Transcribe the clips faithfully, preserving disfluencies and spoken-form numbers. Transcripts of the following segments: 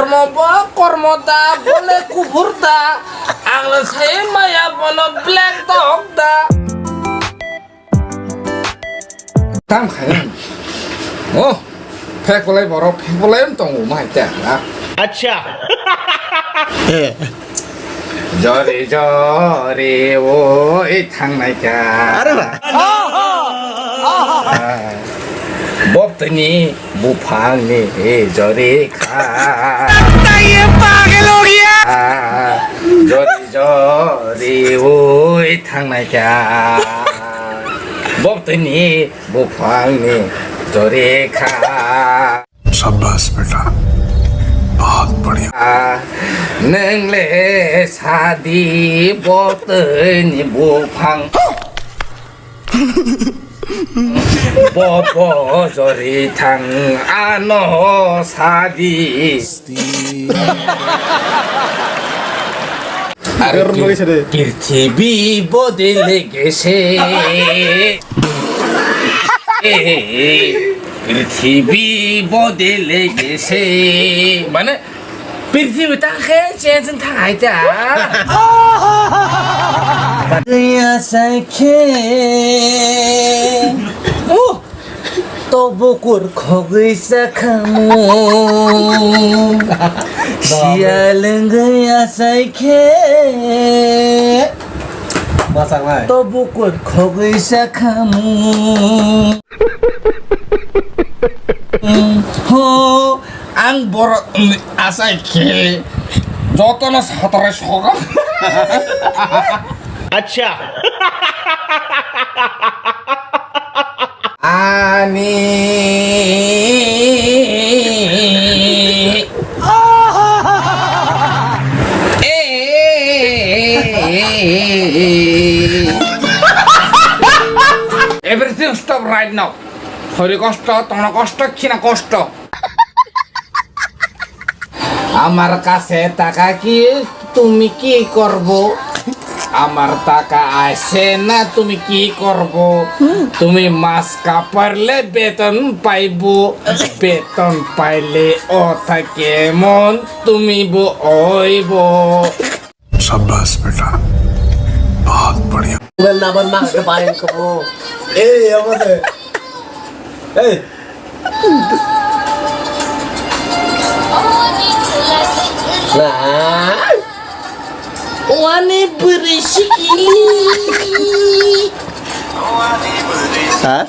Mo bo kormo da, bole kubur da. Ang le sai maya bono black dog da. Tam khai. Oh, phek bolai borok, phek bolai em tongo mai ta na. Acha. Jori jori oi thangnai ka. Are ba. Boptini buphangni jori kha. Jori jori oi thangnai ka. Boptini buphangni jori kha. शाबाश बेटा, बहुत बढ़िया। Nwngle sadi boptini buphang. Bobo jori thang ano sadi. Are Gor pir-, bagi sade. Pirthibi bodole gese. Pirthibi bodole gese. Mane, pirthibi ta khe change wng thang hai ta. Gaya sai khe. Oh! Tobo kur khogwi sakhamu. Siya lengwi asai khe. Masaknai. Tobo kur khogwi sakhamu. Ho, ang borok asai khe. Jotono satrai soka. Acha. Ani. Everything stop right now. Hori kosto, tongna kosto, khina kosto. আমার কাছে টাকা কি, তুমি কি করবো? আমার টাকা আছে না, তুমি কি করবো? তুমি মাছ কাপড়লে বেতন পাইবো, বেতন পাইলে অতা কেমন তুমি বইবো। शाबाश बेटा, बहुत बढ़िया। Mobile number na ke paling ko. Eh, apa tu? Eh. Nah. Wani berisik ini. Hah?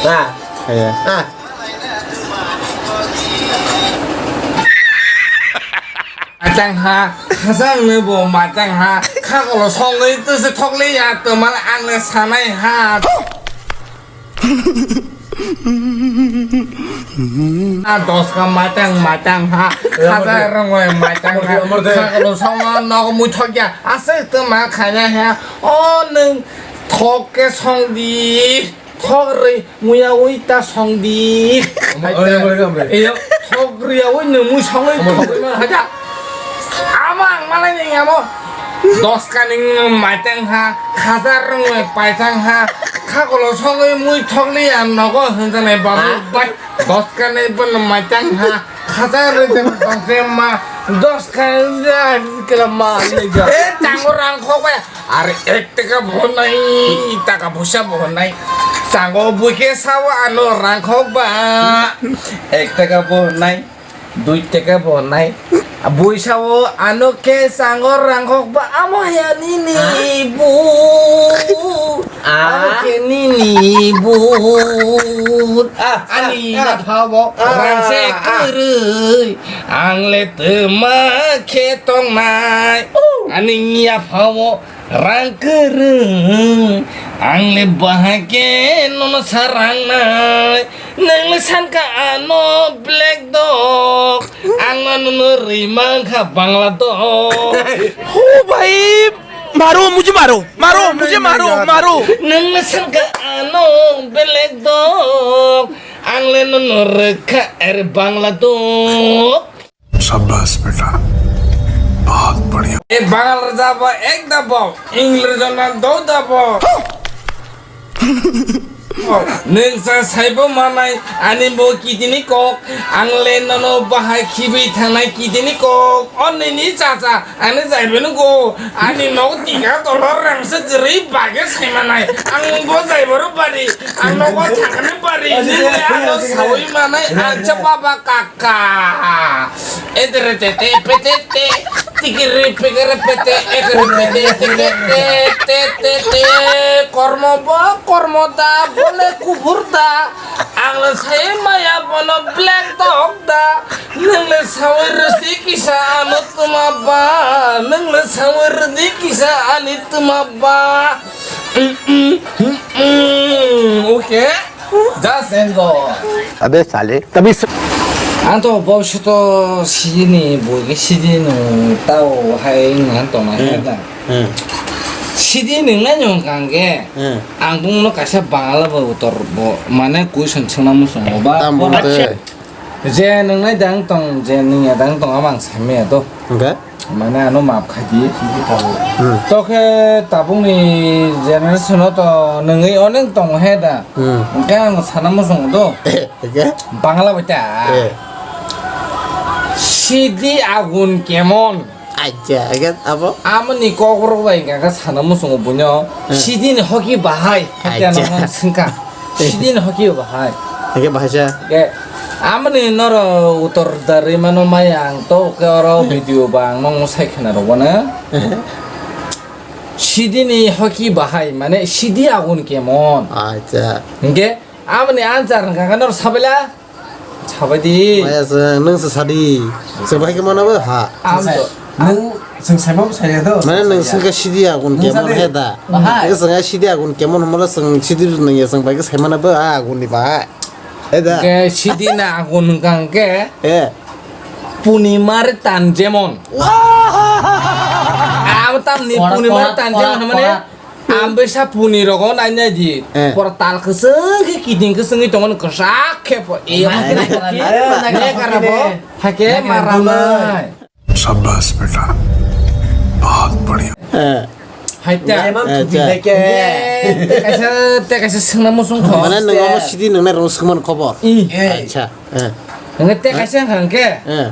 Nah. Iya. Ah. Matang ha, khasang ne bo matang ha, khakolo songwi tuse thokle ya, to mal ang le sanai ha. A doska matang matang ha, khasa rongoi matang ha, khakolo songma nogo mui thokya, ase to ma khanya ha, o nung thokke songdi. Thok rwi muya ui ta song di. Omo, omo, omo, omo. Eyo, thok rwi ya ui nung mui song ui thok rwi ma haja. Amo ang malai ni amo. Doska ning maitang ha, khazar rung paitang ha, khakolo song ui mui thok li ya nogo hwnjanai babu bai. Doska ni bon maitang ha, khazar rwi tang tang ma. Doska ni kela ma ni ja. Eh, tango rang khok bai. Are ek taka bo nai, taka poisa bo nai. Sango bui khe sao ano rang khok ba. Ek taka bo nai, dui taka bo nai. Bui sao ano khe sango rang khok ba amo ya nini bu. Ah. Amo khe nini bu. Ah, ani ah, na phabo ah, rang se ah, kwrwi. Ang le tma khe tong nai. Uh. Ani ya phabo. Rang kwrwng, ang le bahai khe nono sarangnai. Nang le sanka ano black dog, ang no nono rwi mankha bangla dog. ओ भाई, मारो, मुझे मारो, मारो, मुझे मारो, मारो। Nang le sanka ano black dog, ang le nono rwkha er bangla dog. शाबाश बेटा, बहुत बढ़िया। E bangal rwjabo ek dabo, English rwjana do dabo. Nwng cha saibo manai, ani bo kidini kok, ang le nono bahai khibi thangnai kidini kok, o nini chacha, ani jaibo nugo, ani nok tiga tolo rangse gri bage sai manai, ang bo jaibo ro bari, ang nogo thangni bari, nini ano sawi manai, ang cha baba kak. Ka. Edere te te pe te te. Tikiri pikiri pe te ekiri pe te te te te te te te. Kormo bo kormo da bole kubur da. Ang le sai maya bono black dog da. Nwng le sawi rwdi kisa ano tuma ba. Nwng le sawi rwdi kisa ani tuma ba. Mm, mm, mm, mm. Okay. Just enjoy. Abe sale, tabhi s- Ang to bausi to sini bogi sidi no tao hai ngan to na Hmm. Hai da. Hmm. Sidi nang nai nyong kang ke. Hmm. Ang bung no kaisa Bangla bo utor bo mane question sengna musung ba. Tam bo Bo- te. Je nang nai dang tong je nang ya dang tong abang samya to. Oke. Mane ano maaf khaidi. Hmm. Tokhe tabukni generation o to nungwi onek tongo he da. Hmm. Hwnkhe ang sana muchungo do. Oke. Bangla bai ta. Eh. Sidi agun kemon. Acha, oke, abo? Amoni kokrok bai hwnkhe sana muchungo buino. Hmm. Sidi ni hoki bahai. Hoki ano Acha. Singka. Sidin hoki bahai. Hingke bahai sa. Ke, amoni noro utor dari mano maya ang to ke oro video ba ang nong sai khena rok wana. Sidini hoki bahai, mane sidi agun kemon. Acha. Hingke, amoni answer hingka nor sabela. Sabai di. Maya se, nung se sadi. Se bahai ke mana ba? Ha. Am to. Nung sing saima bo saya do. Mane nung sing ka sidi agun kemon he da. Bahai. Nung sing ka sidi agun kemon homola sing sidi nung ya sing bai ke saima na ba agun ni ba. He da. Ke sidi na agun kang ke. Eh. Puni mar tan jemon. Am tam ni puni mar tan jemon mane. Ambe sa puni rogo nai nai di. Eh. Por tal keseng ke kiding keseng tongon kesak ke po. Iya. Nai, nai, nai, nai, nai, nai, nai, nai, nai, Hake maramai. Shabash beta. Bahut badhiya. Eh. Haita. Nai man Eh, thupi cha. Nai ke. Te kaisa, te kaisa sengna musung kho. Mane nang omo sidi nang nai rong sengman khobor. I. Eh. Acha. Eh. Nang te kaisa hang ke. Eh.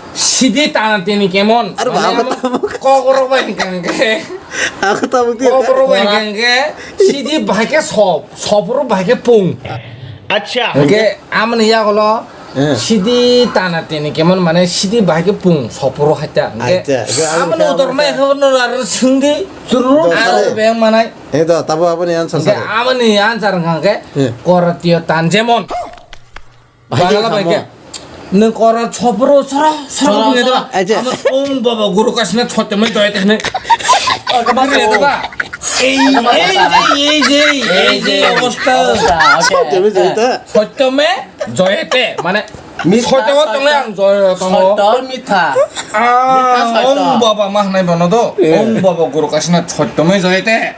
Sidi tana tini kemon. Ar ba Mane ba amo tamo. Kokoro bai hang ke. Ako tamo dia. Kokoro bai hang ke. Sidi bahai ke sop, sopro bahai ke pung. Acha. Oke, amani ya kolo. Eh. Sidi tana tini kemon mane sidi bahai ke pung sopro haita. Oke. Acha, oke, amani amani utor mai khabar no rar sungdi. Turu. Aro beng manai. Eh do, tabo aboni answer. Oke, amani answer hang ke. Eh. Koratio tan jemon. Bangla bai ke. Nung kora chopro soro soro bung edo. Acha. Ama om baba guru kasna chotte mai doy tene. Ei ei ei ei ei ei obosta. Chotte mai doy ta. Chotte mai joyete mane. Chotte wa tongle ang joy tongo. Chotte mitha. Ah, mitha chotte. Om baba mah nai bono do. Eh. Om baba guru kasna chotte mai joyete.